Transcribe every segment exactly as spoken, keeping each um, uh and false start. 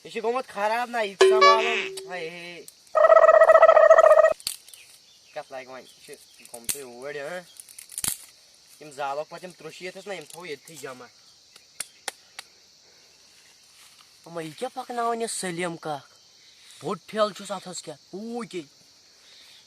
یہِ چھُ گوٚمُت خراب نہ، یہِ تہِ سنبھالُن۔ ہاے ہے۔ کتھ لگہِ وۄنۍ؟ یہِ چھُ گوٚمتُے اوٗرۍ، ہاں؟ یِم زالوکھ پتہٕ یِم ترٛوٚش ییٚتھس نہ، یِم تھاوو ییٚتھی جمع۔ اما یہِ کیٛاہ پکناوان یہِ سلیٖم کاک؟ بوٚڑ ٹھیلہٕ چھُس اتھس کیٛاہ؟ اوٗکے۔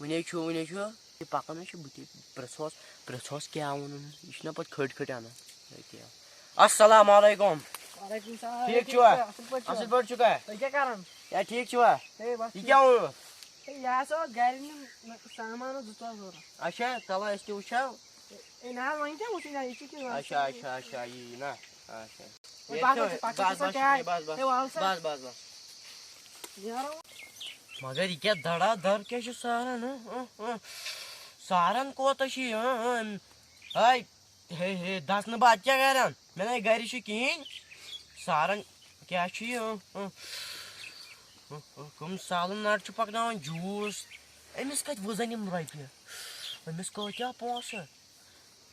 وُنے چھُ، وُنے چھُ۔ یہِ پکان چھُ، بہٕ تہِ پرٛژھوس، پرٛژھوس کیٛاہ ووٚنُن۔ یہِ چھُنہ پتہٕ کھٔٹۍ کھٔٹۍ انان۔ ییٚکیٛاہ۔ السلام علیکم۔ وعلیکم السلام۔ ٹھیٖک چھُوا؟ اصل پٲٹھۍ چھُوا؟ اصل پٲٹھۍ چھُکھا؟ تُہۍ کیٛاہ کران؟ ہے، ٹھیٖک چھُوا؟ ہے، بس یہِ ٹھیٖک۔ کیٛاہ ووٚنُتھ؟ ہے، یہِ ہسا اوس گرِ نیُن سامان اوس زٕ ژور ضروٗرت۔ اچھا، چلو، أسۍ تہِ وٕچھو۔ ہے، نہ حظ، وۄنۍ کیٛاہ وٕچھُن؟ یہِ چھُ کہِ اچھا، اچھا، اچھا، یی نا۔ اچھا۔ ہے، بس، بس، بس، بس، بس، شُکریہ، بس، بس۔ ہے، وَل سا۔ بس، بس، بس۔ نیرو۔ مگر یہِ کیٛاہ دڑا دڑ کیٛاہ چھُ ساران، ہہ، ہہ، ہہ؟ ساران کوتاہ چھُ یہِ، ہہ، ہہ؟ ہے، ہے، ہے، دَس نہٕ بہٕ اَتہِ کیٛاہ کَران؟ مےٚ نَے گَرِ چھُ کِہیٖنۍ۔ ساران کیٛاہ چھُ یہِ؟ ہہ، ہہ، ہہ، ہہ، کٕم سالن نَٹ چھُ پَکناوان جوٗس؟ أمِس کَتہِ وٕزَن یِم رۄپیہِ؟ أمِس کۭتیٛاہ پونٛسہٕ؟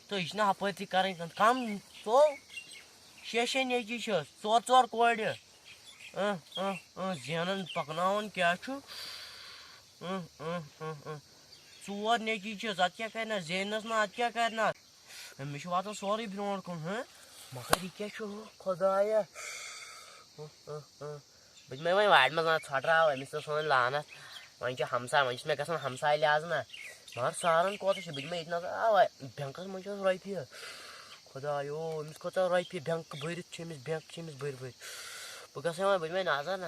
تہٕ یہِ چھِنہٕ ہُپٲرۍ تہِ کَرٕنۍ کٲم۔ کَم ژوٚو؟ شےٚ شےٚ نیٚچی چھِس، ژور ژور کورِ۔ اۭں، اۭں، اۭں، زینان پَکناوان کیٛاہ چھُ؟ اۭں، اۭں، اۭں، اۭں۔ ژور نیٚچی چھِس، اَتھ کیٛاہ کَرِ نہ؟ زیننَس نہ، اَتھ کیٛاہ کَرِ نہ؟ أمِس چھُ واتان سورُے برٛونٛٹھ کُن، ہہ؟ مگر یہِ کیٛاہ چھُ؟ خۄدایا۔ اۭں، اۭں، اۭں۔ بہٕ دِمے وۄنۍ وارِ منٛز نظر، ژھۄٹراو، أمِس تہِ سٲنۍ لعنت۔ وۄنۍ چھِ ہمساے، وۄنۍ چھُس مےٚ گژھان ہمساے لحاظ نہ۔ مگر سارن کوتاہ چھُ؟ بہٕ دِمے ییٚتہِ نظر۔ آ، وۄنۍ بینکس منٛز چھِ رۄپیہِ۔ خۄدایو، أمِس کۭژاہ رۄپیہِ بینک بٔرِتھ چھِ أمِس، بینک چھِ أمِس بٔرۍ بٔرۍ۔ بہٕ گژھٕ وۄنۍ، بہٕ دِمے نظر نہ۔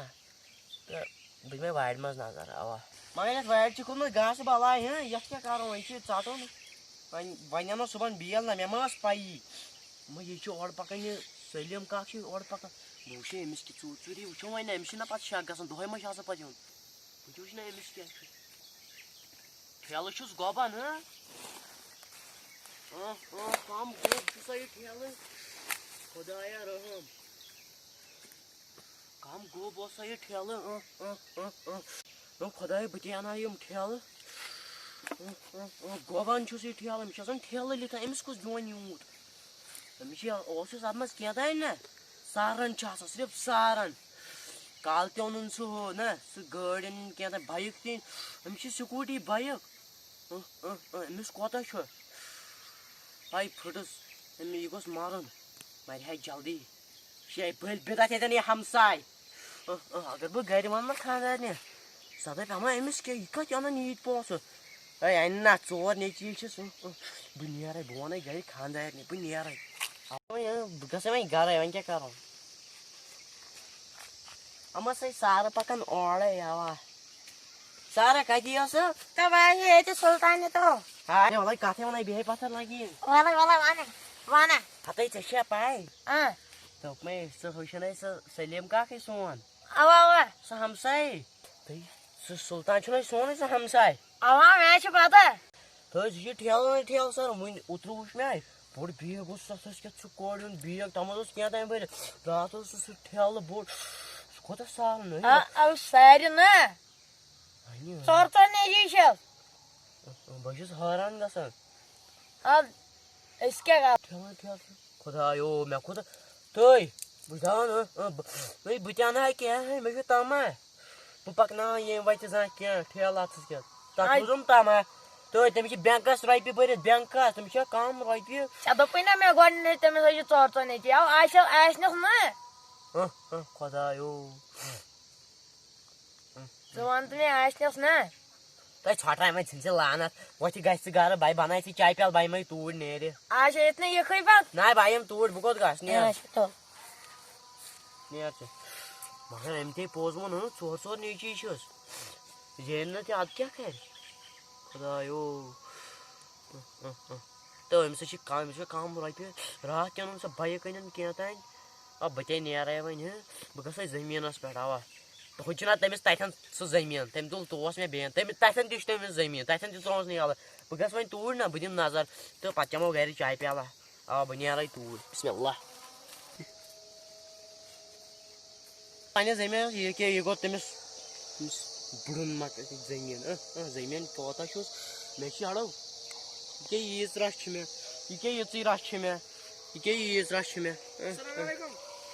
تہٕ بہٕ دِمے وارِ منٛز نظر، اوا۔ مگر یَتھ وارِ چھِ کوٚرمُت گاسہٕ بلاے، ہہ، یَتھ کیٛاہ کَرو، وۄنۍ چھُ یہِ ژَٹُن۔ وۄنۍ، وۄنۍ اَنو صُبحن بیل نہ، مےٚ ما ٲس پَیی۔ وۄنۍ یہِ چھُ اورٕ پَکان، یہِ سٲلِم کاک چھُ اورٕ پَکان۔ بہٕ وٕچھے أمِس کِتھ ژوٗر ژوٗری، وٕچھو وۄنۍ نہ، أمِس چھِنہ پَتہٕ شک گژھان، دۄہَے ما چھِ آسان پَتہٕ یُن۔ وٕچھو وٕچھنہ أمِس کیٛاہ چھُ۔ ٹھیلہٕ چھُس گۄبان، ہہ؟ اۭں، اۭں، کَم گوٚب چھُ سا یہِ ٹھیلہٕ؟ خۄدایا رحم۔ کَم گوٚب اوس سا یہِ ٹھیلہٕ؟ اۭں، اۭں، اۭں، اۭں۔ دوٚپ خۄدایا، بہٕ تہِ اَنہٕ ہا یِم ٹھیلہٕ۔ اۭں، اۭں، اۭں، گۄبان چھُس یہِ ٹھیلہٕ، أمِس چھِ آسان ٹھیلہٕ لِتھا، أمِس کُس دیُن یوٗت؟ أمِس چھِ، اوسُس اَتھ منٛز کینٛہہ تام نہ، سارن چھِ آسان، صرف سارن۔ کالہٕ تہِ اوٚنُن سُہ ہُہ نہ، سُہ گٲڑۍ أنِن کینٛہہ تام، بایِک تہِ أنِن۔ أمِس چھِ سکوٗٹی، بایِک۔ اۭں، اۭں، اۭں، أمِس کوتاہ چھُ؟ ہاے پھٕٹٕس، أمۍ، یہِ گوٚژھ مَرُن، مَرِ ہا جلدی۔ شے بٔلۍ بِدعت ییٚتٮ۪ن یہِ ہمساے۔ اۭں، اۭں، اگر بہٕ گرِ وَنہٕ نہ خانٛدارنہِ، سۄ دَپہِ، اَما أمِس کیٛاہ، یہِ کَتہِ اَنان ییٖتۍ پونٛسہٕ؟ ہے، اَنہِ نہ، ژور نیٚچی چھِس۔ اۭں، اۭں، بہٕ نیرَے، بہٕ وَنَے گرِ خانٛدارنہِ، بہٕ نیرَے۔ اَوَے، اۭں، بہٕ گژھٕ وۄنۍ گرَے، وۄنۍ کیٛاہ کَرو؟ اَما سۄے سارٕ پَکان اورَے، اَوا۔ سارا کَتہِ ٲسہٕ؟ تہٕ بہٕ آیے ییٚتہِ سُلطانہِ تہٕ۔ ہاے، وَلَے کَتھٕے وَنَے، بیٚہے پَتھَر لَگی۔ وَلَے، وَلَے، وَنہٕ، وَنہٕ۔ ہَتَے، ژےٚ چھےٚ پَے؟ اۭں۔ دوٚپمَے، سُہ ہُہ چھُنَے سُہ سلیٖم کاکٕے سون۔ اَوا، اَوا۔ سُہ ہمسایہِ۔ تہٕ سُہ سُلطان چھُنَے سونُے سُہ ہمسایہِ۔ اَوا، مےٚ چھِ پَتہ۔ تہٕ یہِ چھُ ٹھیلہٕ وٲلۍ ٹھیلہٕ سَر، وٕنۍ اوترٕ وُچھ مےٚ، بوٚڑ بیگ اوس سُہ، سُہ اوس کیٛاہ ژھُ کورِ ہُنٛد بیگ، تَتھ منٛز اوس کینٛہہ تام بٔرِتھ۔ راتھ اوس سُہ، سُہ ٹھیلہٕ بوٚڑ، سُہ کوٗتاہ سارُن اوس؟ آ، آ، سارِ نا۔ اَہنہِ۔ ژور ژور نیٚچی چھَس۔ بہٕ چھُس حٲران گژھان۔ آ، أسۍ کیٛاہ کَرو؟ ٹھیلہٕ، ٹھیلہٕ۔ خۄدایو، مےٚ کوٗتاہ، تُہۍ، بہٕ چھُس دَپان، اۭں، اۭں، بہٕ، ہے، بہٕ تہِ اَنہٕ ہا کینٛہہ، ہے، مےٚ چھُ تَماہ۔ بہٕ پَکناوان ییٚمہِ وَتہِ زانٛہہ کینٛہہ ٹھیلہٕ اَتھَس کٮ۪تھ۔ تَتھ آے۔ روٗدُم تَماہ۔ تہٕ تٔمِس چھِ بٮ۪نٛکَس رۄپیہِ بٔرِتھ، بٮ۪نٛکَس، تٔمِس چھِ کَم رۄپیہِ۔ ژےٚ دوٚپُے نہ مےٚ گۄڈٕنٮ۪تھ، تٔمِس حظ چھِ ژور ژور نیٚچی۔ اَو، آسہِ، آسہِ نہٕ نہ۔ ہہ، ہہ، خۄدایو۔ ژٕ وَن تہٕ مےٚ، آسہِ نَس نہ؟ تۄہہِ ژھۄٹراے وۄنۍ ژھٕنۍ ژٕ لعنت۔ وۄتھ یہِ گژھِ ژٕ گرٕ، بَے بَناے ژٕ چایہِ پیٛالہٕ، بَے مَے توٗرۍ نیرِ۔ آز چھِ ییٚتہِ نہٕ یِکھٕے پَتہٕ۔ نہ، بَے یِم توٗرۍ، بہٕ کوٚت گژھٕ؟ نیر۔ اچھا، تُل۔ نیر ژٕ۔ مگر أمۍ تہِ پوٚز ووٚن، ہُہ، ژور ژور نیٚچی چھِس۔ زینہِ نہٕ تہِ، اَدٕ کیٛاہ کَرِ؟ خۄدایو۔ تہٕ أمِس چھِ کَم، أمِس چھِ کَم رۄپیہِ۔ راتھ تہِ اوٚنُن سُہ بایِک أنِن کینٛہہ تام۔ آ، بہٕ تے نیرے وۄنۍ، ہہ؟ بہٕ گژھے زٔمیٖنَس پٮ۪ٹھ، اَوا۔ ہُہ چھُنہ تٔمِس تَتھٮ۪ن سُہ زٔمیٖن، تٔمۍ تُل، توس مےٚ بیٚیَن۔ تٔمِس تَتھٮ۪ن تہِ چھُ تٔمِس زٔمیٖن، تَتھٮ۪ن تہِ ژھٕنوس نہٕ یَلہٕ۔ بہٕ گژھٕ وۄنۍ توٗرۍ نہ، بہٕ دِمہٕ نظر تہٕ پَتہٕ چٮ۪مو گَرِ چایہِ پیٛالہ۔ آ، بہٕ نیرَے توٗرۍ۔ بسم اللہ۔ پننہِ زٔمیٖنَس یہِ کیٛاہ، یہِ گوٚو تٔمِس، تٔمِس بُڈُن مۄکھ زٔمیٖن۔ اۭں، اۭں، زٔمیٖن کوتاہ چھُس؟ مےٚ چھِ اَڑو۔ یہِ کیٛاہ ییٖژ رَچھ چھِ مےٚ؟ یہِ کیٛاہ یِژٕے رَچھ چھِ مےٚ؟ یہِ کیٛاہ ییٖژ رَچھ چھِ مےٚ؟ اۭں، السلام اۭں۔ علیکم۔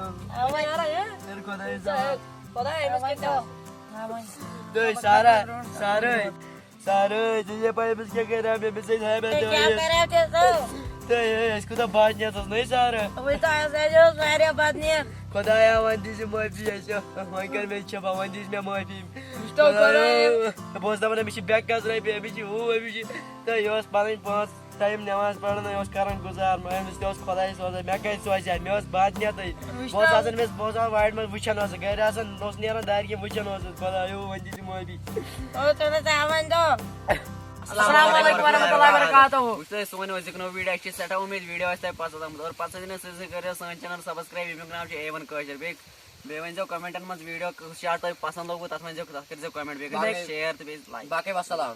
اَوَے۔ یارا، یہِ؟ تیٚلہِ خۄدایَس حوالہٕ۔ خۄداے، أمِس کیٛاہ چھُ؟ اَوَے۔ تُہۍ سارا، سارے۔ سارے، ژےٚ چھےٚ پَے أمِس کیٛاہ کَریو مےٚ؟ أمِس ٲسۍ ہیمَتھ تُہۍ کیٛاہ دٲرِتھ۔ کَریو تیٚلہِ ژٕ؟ تہٕ ہے، أسۍ کوٗتاہ بد نیت اوس نَے سارٕ۔ وۄنۍ تۄہہِ ہسا اوس واریاہ بد نیت۔ خۄدایا، وۄنۍ دِ ژٕ معٲفی اَسہِ۔ وۄنۍ کَر مےٚ چھَپا، وۄنۍ دِ ژٕ مےٚ معٲفی۔ وٕچھتو خۄدایا۔ بہٕ اوسُس دَپان، أمِس چھِ بیٚکہِ قطرے بیٚیہِ، أمِس چھِ ہُہ، أمِس چھِ، تہٕ یہِ اوس پَنٕنۍ پانٛژھ ٹایم نٮ۪ماز پَران، یہِ اوس کَران گُزار، مگر أمِس تہِ اوس خۄداے سوزان، مےٚ کَتہِ سوزِ ہا؟ مےٚ اوس بد نیتٕے۔ بہٕ اوسُس آسان أمِس، بہٕ اوسُس آسان وارِ منٛز وٕچھان اوسُس، گَرِ آسان اوس نیران دارِ کِنۍ وٕچھان اوسُس، خۄدایو، وۄنۍ دِ ژٕ معٲفی۔ او، ژےٚ نہ ژےٚ وۄنۍ دو۔ السلام علیکم ورحمۃ اللہ وبرکاتہ۔ وٕچھ تۄہہِ سون أزیُک نوٚو ویٖڈیو، اَسہِ چھِ سٮ۪ٹھاہ اُمید ویٖڈیو آسہِ تۄہہِ پسنٛد آمُت، اور پسنٛد یِنہٕ سۭتۍ سۭتۍ کٔرِو سٲنۍ چینل سبسکرایب، ییٚمیُک ناو چھُ اے ون کٲشِر۔ بیٚیہِ بیٚیہِ ؤنۍ زیو کمنٹن منٛز ویٖڈیو کُس شاٹ تۄہہِ پسنٛد لوٚگوُ، تتھ ؤنۍ زیو، تتھ کٔرۍ زیو کمنٹ، بیٚیہِ کٔرۍ زیو باقٕے شیر تہٕ بیٚیہِ لایک۔ باقٕے وسلام۔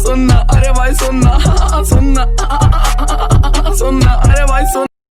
سُننا ارے بھائی سُننا سُننا سُننا ارے بھائی سُننا